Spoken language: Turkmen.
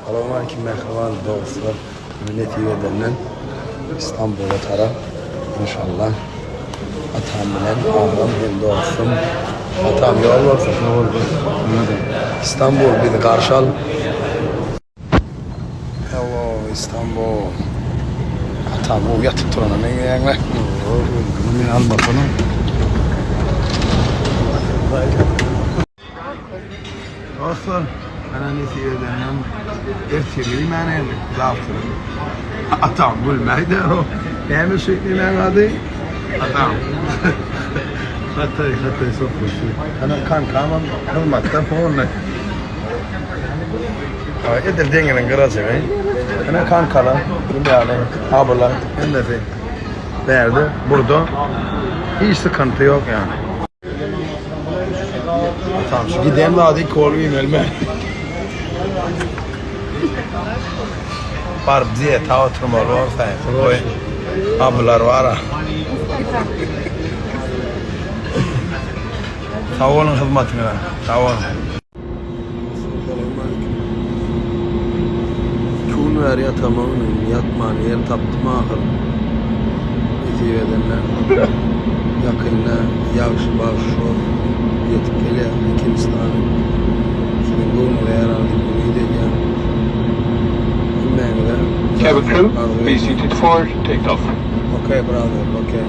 Salowmalikim mähriban dostlar. Nesip edenden Istanbula tarap inşallah atam bilen agam hem dostum. Atam ýol bolsun. Sag bol saňa-da. Istanbul bizi garşy al. Hello Istanbul. Atam gowy ýatyp durana meňzeýäňle. Öldümi meni almasana. Dostlar, ana nesip edenden ertir bilmän geldik, zawtrak. Atam gülmäýdi o. Näme şu nemäň ady? Atam. Hatay, Hatay sofrasy. Ana kankamam hyzmatda polny. Edil deňiziň gyrajygy. Ana kankalar, ýaly, abylar, hemmesi. Bärde, burda hiç sykynty ýok ýaly. Atam şu giden zady kol giýmelmi? Baryp dieta oturmaly bolsa, goý. Abylar bar-a. Sag boluň hyzmatyňyza. Sag boluň. Iki gün bäri ýatamam indi ýatman ýer tapdym ahyr. Nesip edende ýakynda ýagşy bagşy ýetip gelýär ikinji sany. Siziň göwnüňize ýarar diýip umyt edýän. Hemmäňize Cabin crew, arzuw be edýän. seated for takeoff. Okay brother, okay.